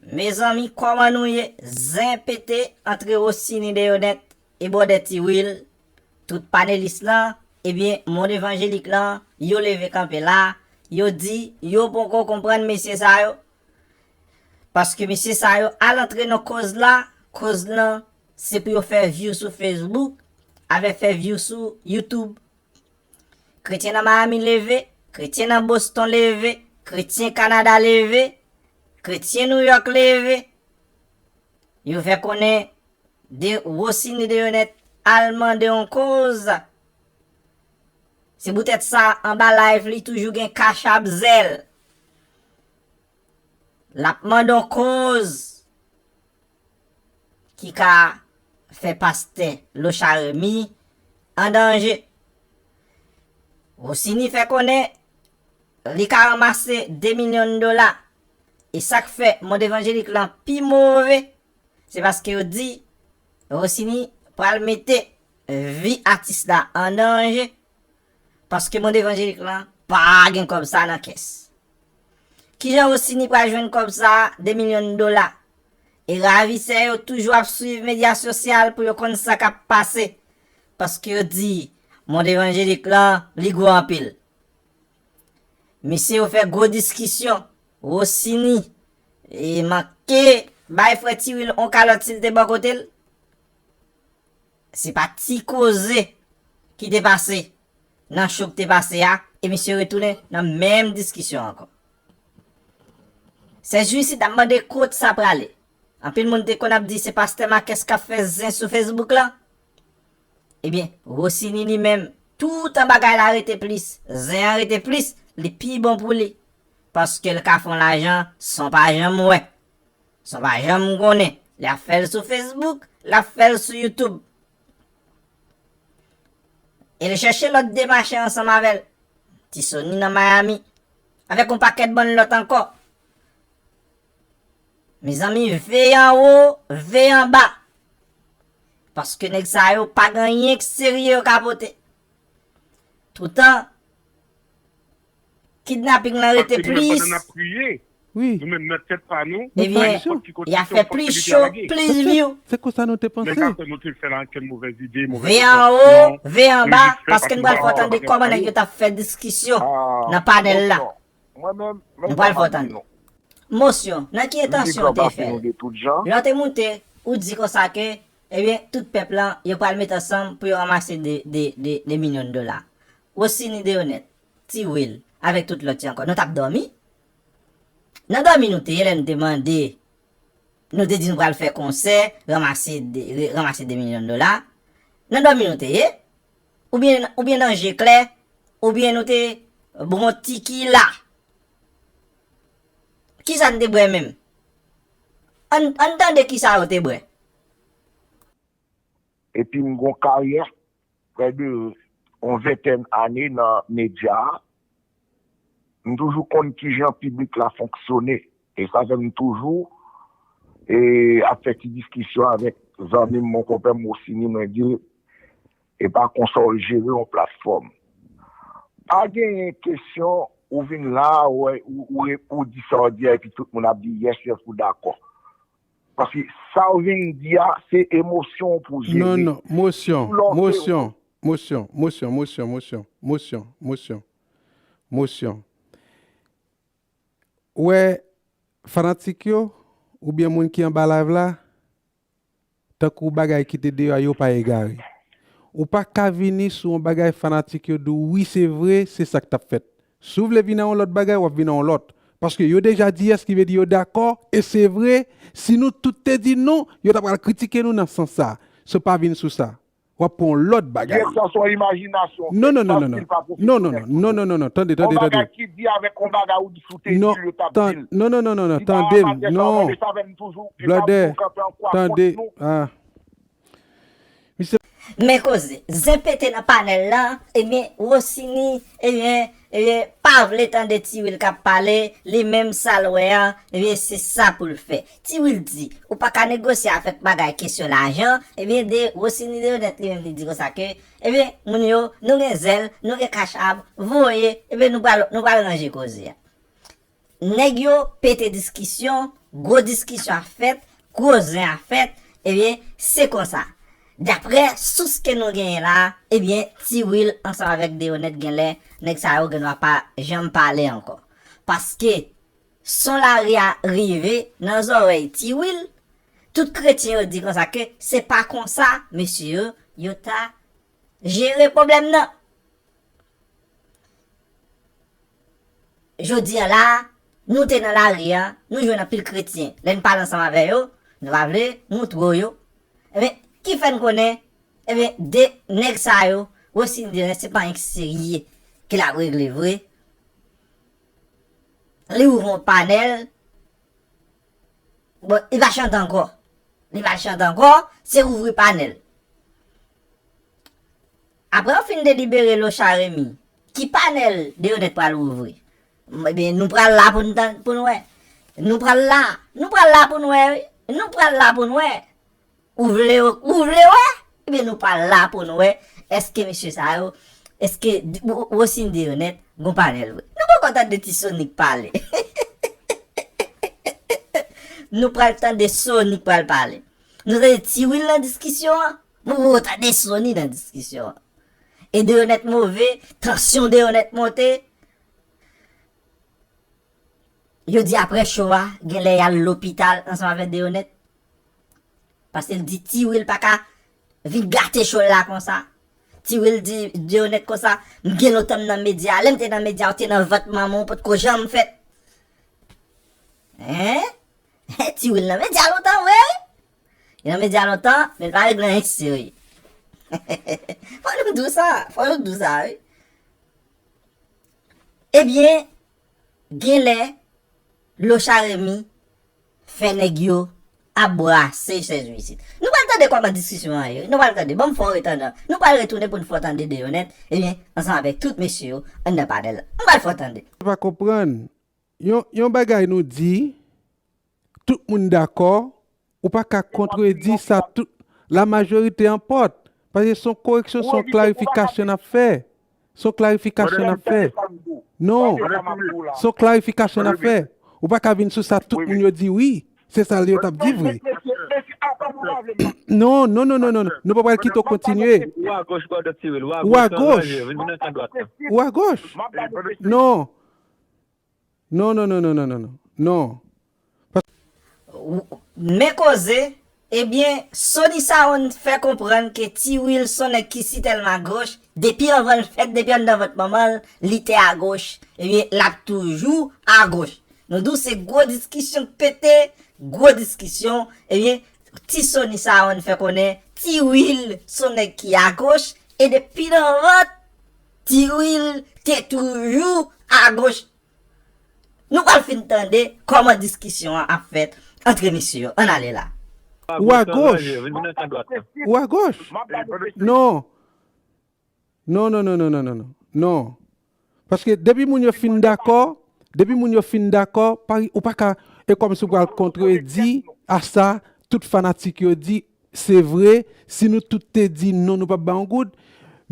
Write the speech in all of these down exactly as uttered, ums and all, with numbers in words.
Mezanmi, kòman nou ye? Zen pete antre Rosini Deyonet e bwòdè Ti Will. Tout panelis lan, ebyen, mond evanjelik lan, yo leve kanpe la, yo di, yo poko konprann mesye sa yo. Paske mesye sa yo al antre nan koz la, koz lan, se pou yo fè view sou Facebook, avè fè view sou YouTube. Kretyen nan Miami leve, kretyen nan Boston leve, kretyen Kanada leve, kretyen New York leve. Yo fè konnen de Rosini Deyonet al mande yon koz. Se poutèt sa, anba live li toujou gen Cash App, Zelle. L ap mande yon koz ki ka fè pastè Locha Remy an danje. Rosini fè konnen li ka ranmase de milyon dola. E sa k fè mond evanjelik lan pi move, se paske yo di Rosini pral mete vi atis la an danje, paske mond evanjelik lan pa gen kòb sa nan kès. Kijan Rosini pral jwenn kòb sa a, de milyon dola? E ravisè yo toujou ap swiv medya sosyal pou yo konn sa k ap pase, paske yo di mond evanjelik lan, li gwo anpil. Mesye yo fè gwo diskisyon. Rosini e manke bay frè Ti Will on kalòt si l te bò kote l. Se pa ti koze ki te pase nan cho k te pase a, e misye retounen nan menm diskisyon ankò. Sèjou isit ap mande kot sa prale. Anpil moun te konn ap di se pastè Makès k ap fè zen sou Facebook lan. Ebyen, Rosini li menm, toutan bagay la rete plis, zen an rete plis, li pi bon pou li. Paske l ka fè yon lajan san w pa janm wè. San w pa janm konnen. L ap fè l sou Facebook, l ap fè l sou YouTube. E l chèche lòt de mache ansanm avè l. Ti Sony nan Miami. Avèk yon pakèt bann lòt ankò. Mezanmi, veye anwo, veye anba. Paske nèg sa yo pa gen anyen k serye yo ka pote. Toutan, kidnaping lan rete plis. Wi. Nou menm nan tèt pa nou, ebyen, y a fè plis cho, plis view. Se konsa nou te panse. Veye anwo, veye anba, paske n pral fè w tande kòman nèg yo t ap fè diskisyon nan panèl la. Nou pral fè w tande. Mosyon, nan ki entansyon w te fè l? Lè w te moute, ou di konsa ke, ebyen, tout pèp lan, yo pral met ansanm pou yo ranmase de, de, de, de milyon dola. Rosini Deyonet, Ti Will, avèk tout lòt yo ankò. Nou t ap dòmi? Nan dòmi nou te ye lè nou te mande, nou te di nou pral fè konsè, ranmase de, re-, ranmase de milyon dola. Nan dòmi nou te ye? Oubyen, oubyen nan je klè, oubyen nou te bon ti ki la? Kisa n te bwè menm? Ann, ann tande kisa yo te bwè. Epi m gon karyè prè de yon ventèn ane nan medya a. M toujou konn kijan piblik la fonksyone. E sa fè m toujou, e, ap fè ti diskisyon avèk zanmi m, mon konpè m, Rosini, mwen di l, e pa konsa w jere yon platfòm. Pa genyen kesyon, ou vin la, ou, ou, ou, ou di sa w di a, epi tout moun ap di yes, yes, ou dakò. Paske sa w vin di a, se emosyon w pou jere. Non, non, mosyon, mosyon, mosyon, mosyon, mosyon, mosyon, mosyon, mosyon, mosyon. Ou wè, fanatik yo, oubyen moun ki anba live la, tankou bagay ki te deyò a, yo pa egare. Ou pa ka vini sou yon bagay fanatik yo di w, wi, se vre, se sa k t ap fèt. Si w vle vin a yon lòt bagay, w ap vin a yon lòt. Paske yo deja di yes, ki vle di yo dakò, e se vre, si nou tout te di non, yo ta pral kritike nou nan sans sa. So, pa vin sou sa. W ap pran yon lòt bagay. Direktè, se yon imajinasyon. Non, non, non, non, non. Non, non, non, non, non, non, non, tande, tande, tande. Yon bagay ki di avèk yon bagay ou di sou te di l, yo t ap di l. Non, non, non, non, non, tande m, non. Blòdè, tande, ah. Men koze, zen pete nan panèl lan, ebyen, Rosini, ebyen, ebyen, pa vle tande Ti Will k ap pale, li menm sa l wè a, ebyen, se sa pou l fè. Ti Will di, ou pa ka negosye avèk bagay kesyon lajan, ebyen, de Rosini Deyonet li menm li di konsa ke, ebyen, moun yo, nou gen zèl, nou gen Cash App, voye, ebyen, nou pral, nou pral ranje koze a. Nèg yo pete diskisyon, gwo diskisyon ap fèt, gwo zen ap fèt, ebyen, se konsa. Daprè sous ke nou genyen la, ebyen, Ti Will ansanm avèk Deyonet genlè, nèg sa yo gendwa pa janm pale ankò. Paske, son lari a rive nan zòrèy Ti Will, tout kretyen yo di konsa ke se pa konsa, mesye yo, yo ta jere pwoblèm nan. Jodi a la, nou te nan lari a, nou jwenn anpil kretyen. Lè n pale ansanm avè yo, nou pa vle montre w yo. Ebyen, ki fè n konnen, ebyen, de nèg sa yo, Rosiny Deyonet, se pa yon serye ke l ap regle vre. Li ouvri yon panèl, bon, li pa chante ankò. Li pa chante ankò, se ouvri panèl. Apre yo fin delibere Locha Remy, ki panèl Deyonet pral ouvri? Ebyen, nou pral la pou n tann, pou n wè. Nou pral la. Nou pral la pou n wè, wi. Nou pral la pou n wè. Ou vle, ou vle wè? Ebyen, nou pral la pou n wè. Èske mesye sa yo, èske Ro-, Rosiny Deyonet gon panèl vre? Nou poko tande Ti Sonic pale. Nou pral tande Sonic pral pale. Nou tande Ti Will nan diskisyon an. Mwen tande Sony nan diskisyon an. E Deyonet move, tansyon Deyonet monte. Yo di apre show a, genlè y al lopital ansanm avèk Deyonet. Paske l di Ti Will pa ka vin gate show la konsa. Ti Will di Deyonet konsa, m gen lontan m nan medya. Lè m te nan medya, ou te nan vant manman w, potko janm fèt. Hein? Ti Will nan medya lontan vre, wi. Li nan medya lontan, men l pa regle anyen ki serye. Fò nou di w sa, fò nou di w sa, wi. Ebyen, genlè, Locha Remy fè nèg yo ap brase chèz yo isit. Nou pral tande kòman diskisyon an ye, wi. Nou pral tande, ban m fè w retandan. Nou pral retounen pou n fè w tande Deyonet, ebyen, ansanm avèk tout mesye yo, anndan panèl la. M pral fè w tande. Ou pa konprann. Yon, yon bagay nou di, tout moun dakò, ou pa ka kontredi sa tout, la majorité emporte. Paske se yon koreksyon, se yon klarifikasyon n ap fè. Se yon klarifikasyon n ap fè. Non, se yon klarifikasyon n ap fè. Ou pa ka vin sou sa tout moun yo di wi. Se sa yo t ap di vre. Non, non, non, non, non, non. Nou pa pral kite w kontinye. Ou agoch, brother Cyril. Ou agoch. Ou agoch. Non. Non, non, non, non, non, non, non. Non. Pas- Ou- Men koze, ebyen, Sony Saron fè konprann ke Ti Will se yon nèg ki si tèlman agoch, depi anvan l fèt, depi anndan vant manman l, li te agoch. Ebyen, l ap toujou agoch. Nou di w se gwo diskisyon k pete, gwo diskisyon. Ebyen, Ti Sony Saron fè konnen Ti Will se yon nèg ki agoch, e depi nan vant, Ti Will te toujou agoch. Nou pral fin tande kòman diskisyon an ap fèt antre mesye yo. Ann ale la. Ou agoch. Ou agoch. Non. Non, non, non, non, non, non, non. Non. Paske depi moun yo fin dakò, depi moun yo fin dakò, pa, ou pa ka, e kòmsi ou pral kontredi a sa tout fanatik yo di, se vre, si nou tout te di non, nou p ap bay yon goud.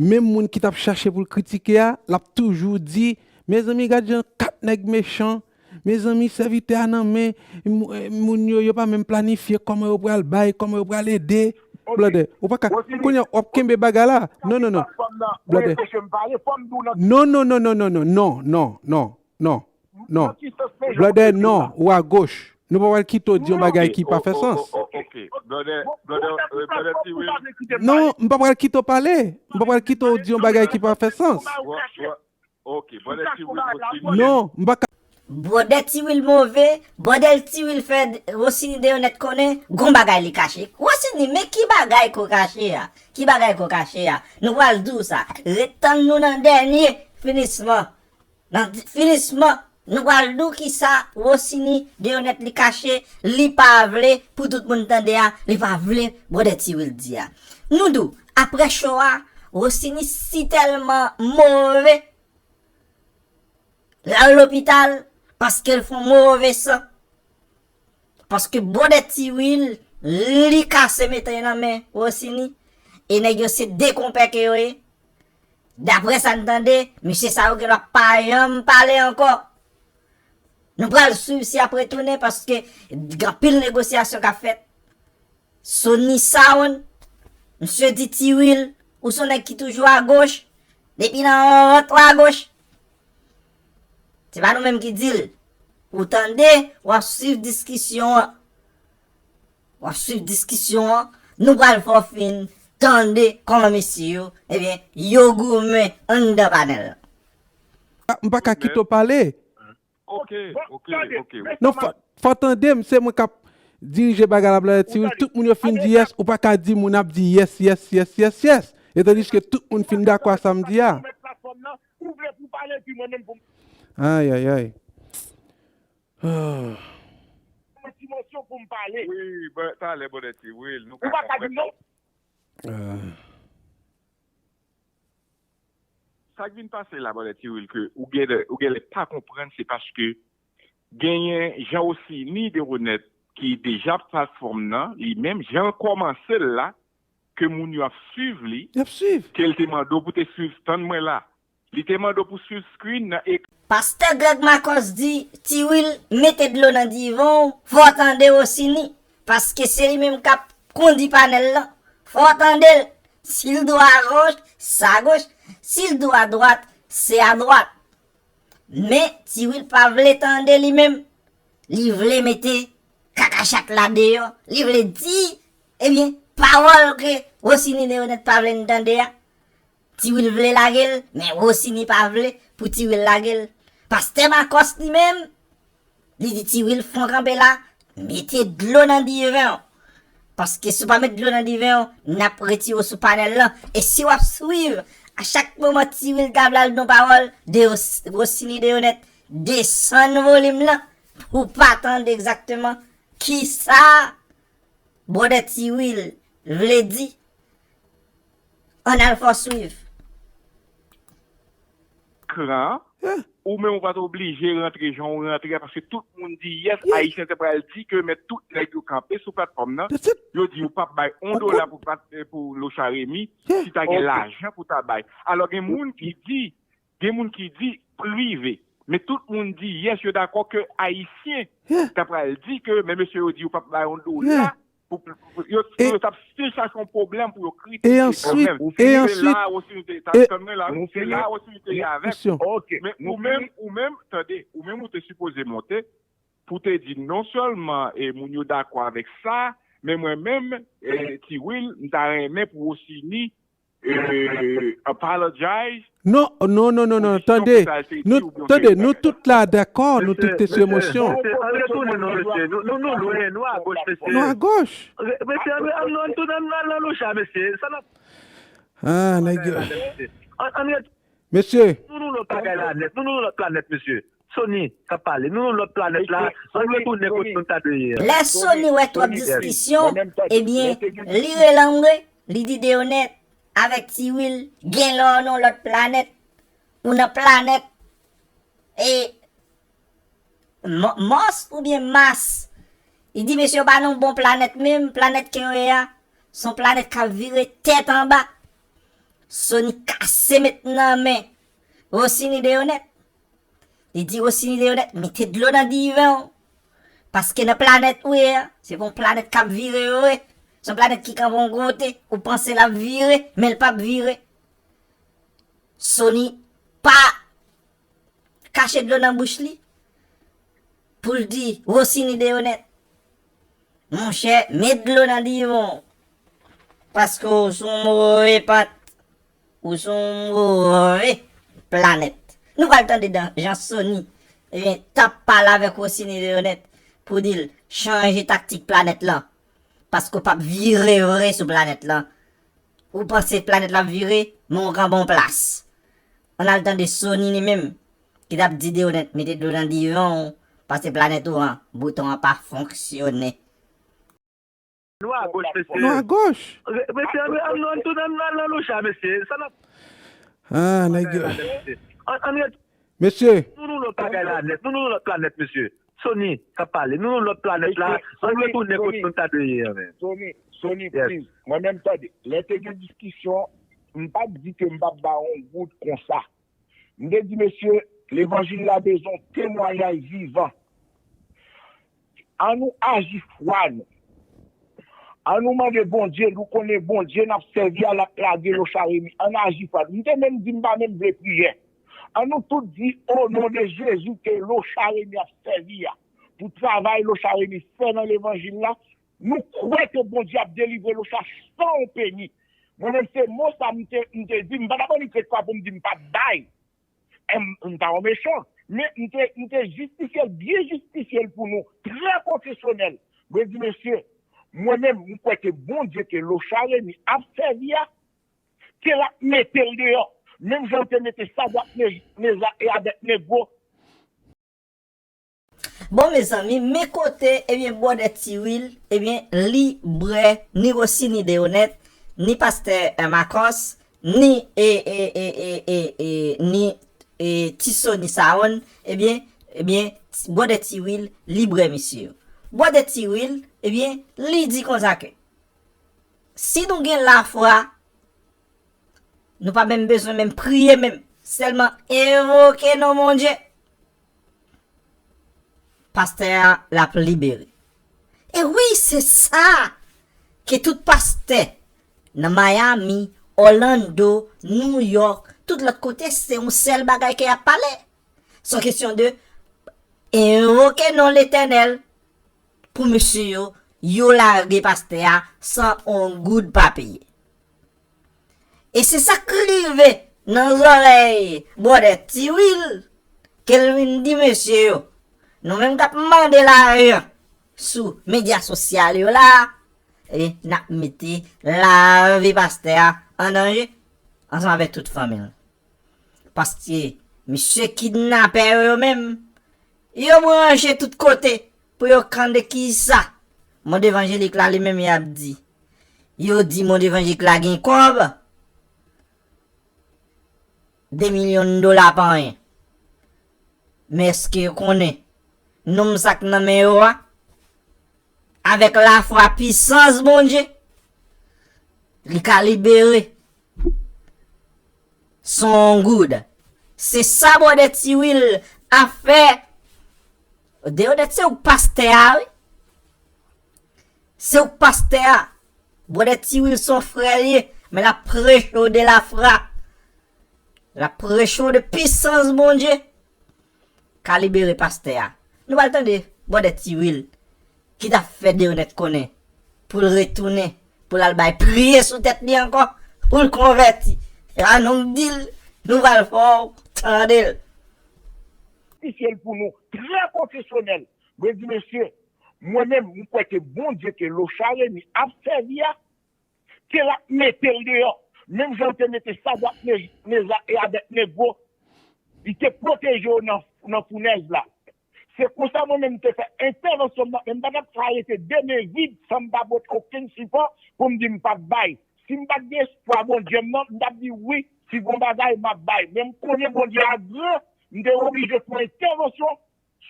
Menm moun ki t ap chache pou l kritike a, l ap toujou di, mezanmi, gad jan kat nèg mechan, mezanmi, sèvitè a nan men m-, moun yo, yo pa menm planifye kòman yo pral bay, kòman yo pral ede. Blòdè, ou pa ka, kounye a, w ap kenbe bagay la. Non, non, non. Blòdè. Non, non, non, non, non, non, non, non, non, non, non. Non. Blòdè, non, ou agoch. Nou pa pral kite w di yon bagay ki pa fè sans. Ok, ok, ok. Blòdè, blòdè, euh, blòdè Ti Will. Non, m pa pral kite w pale. M pa pral kite w di yon bagay ki pa fè sans. Wa-, wa-, ok, brother Ti Will, ok. Non, m pa ka. Brother Ti Will move, brother Ti Will fè Rosiny Deyonet konnen, gon bagay li kache. Rosiny, men ki bagay ke w kache a? Ki bagay ke w kache a? Nou pral di w sa. Ret tann nou nan dènye finisman. Nan di-, finisman, nou pral di w kisa Rosiny Deyonet li kache, li pa vle pou tout moun tande a, li pa vle brother Ti Will di a. Nou di w, apre show a, Rosiny si tèlman move, l al lopital paske l fè yon move san. Paske brother Ti Will, li kase mete nan men Rosiny. E nèg yo se de konpè ke yo ye. Daprè sa n tande, mesye sa yo gendwa pa janm pale ankò. Nou pral swiv si y ap retounen paske gen anpil negosyasyon k ap fèt. Sony Sound, misye di Tiwil, ou se yon nèg ki toujou agoch, depi nan wòwòt ou agoch. Se pa nou menm ki di l. Ou tande, w ap swiv diskisyon an. W ap swiv diskisyon an. Nou pral fè w fin tande kòman mesye yo, ebyen, yo goumen anndan panèl la. Ah, m pa ka kite w pale. Ok, ok, ok. Non, fò, fò tande m, se mwen k ap dirije bagay la, Blanèt Tiwil. Tout moun yo fin di yes, ou pa ka di moun ap di yes, yes, yes, yes, yes. E tandiske tout moun fin dakò a sa m di a. Ou vle pou pale, epi mwen menm pou m. Ay, ay, ay. Mwen ti mosyon pou m pale. Wi, talè, Blanèt Tiwil. Nou pa ka di non. Sa k vin pase la, Blanèt Tiwil, ke ou genlè pa konprann, se paske genyen Jean Rossini Deronette ki deja platfòm nan, li menm, jan l kòmanse l la, ke moun yo ap swiv li, Y ap swiv. ke l te mande w pou te swiv, tann mwen la. Li te mande w pou swiv screen nan ek. Pastè Greg Marcos di, Tiwil, mete dlo nan divan w, fò w tande Rossini, paske se li menm k ap kondi panèl lan. Fò w tande l. Si l dwat agoch, se agoch. Si l dwat adwat, se adwat. Men, Tiwil pa vle tande li menm. Li vle mete kakachat la deyò. Li vle di, ebyen, pawòl ke Rossini Deronette pa vle n tande a. Tiwil vle lage l, men Rossini pa vle pou Tiwil lage l. Pastè Marcos li menm, li di Tiwil fon kanpe la, mete dlo nan diven w. Paske si w pa met dlo nan diven w, n ap retire w sou panèl lan. E si w ap swiv, a chak moman Tiwil ta pral di yon pawòl, de Rossini Deronette desann volim lan pou w pa tande egzakteman kisa Brother Tiwil vle di. Ann al fò swiv. Ekran an, ou menm ou pa t oblije rantre jan w rantre a, paske tout moun di yes, Ayisyen te pral di ke men tout nèg yo kanpe sou platfòm nan, yo di yo p ap bay yon dola pou Locha Remy, si ta gen lajan pou ta bay. Alò gen moun ki di, gen moun ki di prive, men tout moun di yes, yo dakò ke Ayisyen ta pral di ke men mesye yo di yo p ap bay yon dola, yo t ap still chache yon pwoblèm pou yo kritike. E answit, e answit, se la Rossini te ye avèk. Men ou menm, ou menm, tande, ou menm ou te sipoze monte pou te di non sèlman e moun yo dakò avèk sa, men mwen menm, e, Tiwil, m ta renmen pou Rossini e, apologize. Non, non, non, non, non, tande, nou, tande, nou tout la dakò, nou tout te sou emosyon. Mesye, ann retounen non, mesye. Nou, nou, nou lwen, nou agoch, mesye. Nou agoch. Mesye, ann, ann, ann tounen nan, nan Locha, mesye. Sa n ap. Ah, nèg yo. Ann, ann ret. Mesye. Nou, nou lòt bagay la nèt. Nou, nou lòt planèt, mesye. Sony k ap pale. Nou, nou lòt planèt la. Ann retounen kote nou ta dwe ye a. Lè Sony wè twòp diskisyon, ebyen, li rele anmwe, li di Deronette avèk Tiwil gen lè w nan lòt planèt. Ou nan planèt e Mars oubyen Mas. Li di mesye yo pa nan yon bon planèt menm, planèt ke yo ye a, se yon planèt k ap vire tèt anba. Sony kase met nan men Rossini Deronette. Li di Rossini Deronette, mete dlo nan diven w. Paske nan planèt ou ye a, se pa yon planèt k ap vire vre. Se yon planèt ki kanpe yon kote. Ou panse l ap vire, men l p ap vire. Sony pa kache dlo nan bouch li pou l di Rossini Deronette, monchè, met dlo nan divan w. Paske w se yon move pat. Ou se yon move planèt. Nou pral tande jan Sony, ebyen, t ap pale avèk Rossini Deronette pou di l chanje taktik planèt lan. Paske w p ap vire vre sou planèt lan. Ou panse planèt lan ap vire, men w kanpe yon plas. Ann al tande Sony li menm, ki t ap di Deronette mete dlo nan divan w, paske planèt ou an, bouton an pa fonksyone. Nou agoch, mesye. Nou agoch. Mesye, ann, ann, ann tounen nan, nan Locha, mesye. Sa n ap. Ah, nèg yo. Ann, ann ret. Mesye. Nou, nou lòt bagay la nèt. Nou, nou lòt planèt, mesye. Sony k ap pale. Nou, nou lòt planèt la. Ann retounen kote nou ta dwe ye a, men. Sony, Sony, please. Mwen menm, tande. Lè te gen diskisyon, m pa t di ke m p ap ba yon goud konsa. M te di, mesye, levanjil la bezwen yon temwayaj vivan. An nou aji fwa nou. An nou mande Bondye, nou konnen Bondye n ap sèvi a, l ap lage Lochard Remy. An nou aji fwa nou. M te menm di m pa menm vle priyè. An nou tout di, o non de Jezi ke Lochard Remy ap sèvi a, pou travay Lochard Remy fè nan levanjil la, nou kwè ke Bondye ap delivre Lochard san yon peni. Mwen menm se mo sa m te, m te di, m pa t ap annik ret kwa pou m di m p ap bay. M, m pa yon mechan, men m te, m te jistifye l, byen jistifye l pou nou, trè pwofesyonèl. Mwen di, mesye, mwen menm, m kwè ke Bondye ke Lochard Remy ap sèvi a, ke l ap mete l deyò. Menm jan l te mete Sadrak, Me-, Mezak e Abèdnego. Bon, mezanmi, men kote, ebyen, bwòdè Ti Wil, ebyen, li brè ni Rosiny Deonette, ni pastè Marcos, ni, e, e, e, e, e, e, ni, e, Ti Sony Saone, ebyen, ebyen, bwòdè Ti Wil, li brè misye yo. Bwòdè Ti Wil, ebyen, li di konsa ke, si nou gen lafwa, nou pa menm bezwen menm priye menm. Sèlman envoke non Bondye. Pastè a l ap libere. E wi, se sa ke tout pastè nan Miami, Orlando, New York, tout lòt kote, se yon sèl bagay ke y ap pale. Se yon kesyon de envoke non Letènèl pou mesye yo, yo lage pastè a san on goud pa peye. E se sa k rive nan zòrèy bwòdè Ti Wil, ke l vin di mesye yo, nou menm k ap mande lajan sou medya sosyal yo la, e n ap mete lavi pastè a an danje, ansanm avèk tout fanmi l. Paske misye kidnapè yo menm, yo branche tout kote pou yo kande kisa mond evanjelik la li menm y ap di. Yo di mond evanjelik la gen kòb, de milyon dola pa anyen. Men èske yo konnen nonm sa k nan men yo a, avèk lafwa, pisans Bondye, li ka libere san on goud. Se sa bwòdè Ti Wil ap fè. Deonèt, se ou k pastè a, wi. Se ou k pastè a. Bwòdè Ti Wil se on frè l ye, men l ap preche w de lafwa. L ap preche w de pisans Bondye. Ka libere pastè a. Nou pral tande bwòdè Ti Wil ki t ap fè Deonèt konnen pou l retounen, pou l al bay priye sou tèt li ankò, pou l konvèti. Ann nou di l, nou pral fè w tande l. Jistifye l pou nou, trè pwofesyonèl. Mwen di, mesye, mwen menm, m kwè ke Bondye ke Lochard Remy ap sèvi a, ke l ap mete l deyò. Menm jan l te mete Sadrak, Me-, Mezak e Abèdnego, li te pwoteje yo nan, nan founèz la. Se konsa mwen menm m te fè entèvansyon m nan, men m pa t ap ka rete de men vid san m pa pote okenn sipò pou m di m p ap bay. Si m pa t gen espwa Bondye m nan, m t ap di wi, si gon bagay m ap bay. Men m konnen Bondye a gran, m te oblije fè entèvansyon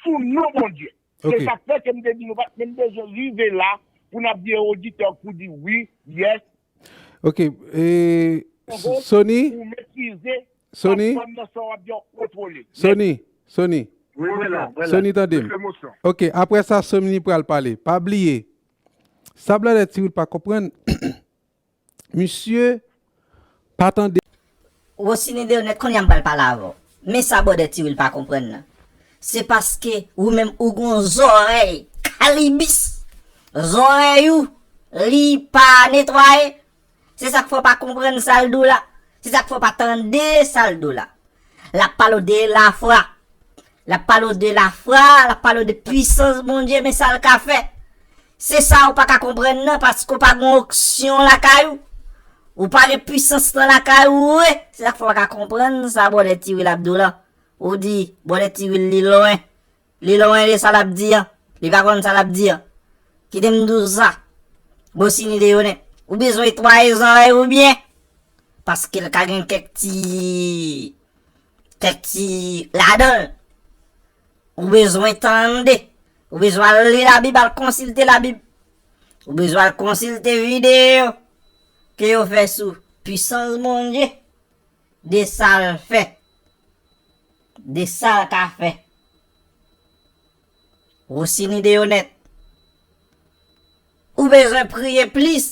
sou non Bondye. Se sa k fè ke m te di nou pa t menm bezwen rive la pou n ap di oditè pou di wi, yes. Ok. E, Sony? Sony? Sony? Sony? Sony, tande m. Ok, apre sa, Sony pral pale. Pa bliye, sa bwòdè Ti Wil pa konprann, misye pa tande. Rosiny Deonèt, kounye a m pral pale avè w. Men sa bwòdè Ti Wil pa konprann nan. Se paske ou menm ou gon zòrèy kalibis. Zòrèy ou, li pa netwaye. Se sa k fè w pa konprann sa l di w la. Se sa k fè w pa tande sa l di w la. L ap pale w de lafwa. L ap pale w de lafwa, l ap pale w de pisans Bondye, men sa l ka fè. Se sa ou pa ka konprann nan, paske w pa gen onksyon lakay ou. Ou pa gen pisans lan lakay ou vre. Se sa k fè w pa ka konprann sa bwòdè Ti Wil ap di w lan. Ou di, bwòdè Ti Wil li lwen. Li lwen de sa l ap di an. Li pa konn sa l ap di an. Kite m di w sa. Rosiny Deonèt, ou bezwen netwaye zòrèy ou byen. Paske l ka gen kèk ti, kèk ti ladan l. Ou bezwen tande. Ou bezwen al li Labib, al konsilte Labib. Ou bezwen al konsilte videyo ke yo fè sou pisans Bondye, de sa l fè, de sa l ka fè. Rosiny Deonèt, bezwen priye plis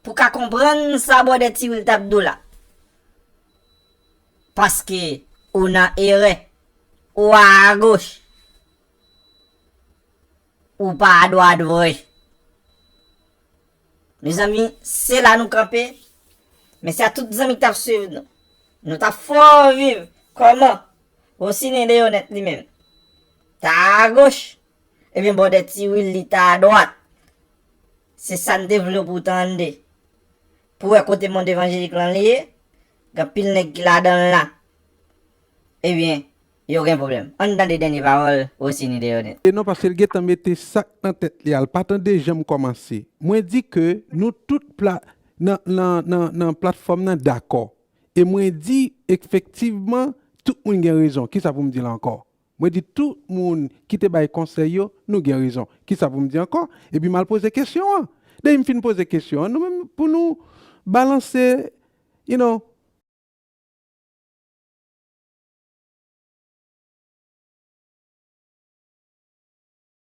pou ka konprann sa Brother T-Will t ap di w la. Paske ou nan erè, ou agoch, ou pa adwat vre. Mezanmi, se la nou kanpe. Mèsi a tout zanmi ki t ap swiv nou. Nou t ap fè w viv kòman Rosiny Leonette li menm ta agoch, ebyen Brother T-Will li ta adwat. Se sa n te vle w pou w tande. Pou w wè kote mond evanjelik lan li ye, gen anpil nèg ki ladan l la. Ebyen, yo gen pwoblèm. Ann tande dènye pawòl Rosiny Leonette. E non, paske l gentan mete sa k nan tèt li a, l pa tande jan m kòmanse. Mwen di ke nou tout pla, nan, nan, nan, nan platfòm nan dakò. E mwen di, efektivman, tout moun gen rezon. Kisa pou m di la ankò? Mwen di tout moun ki te bay konsèy yo, nou gen rezon. Kisa pou m di ankò? Epi m al poze kesyon an. Depi m fin poze kesyon an, nou menm pou nou balanse, you know,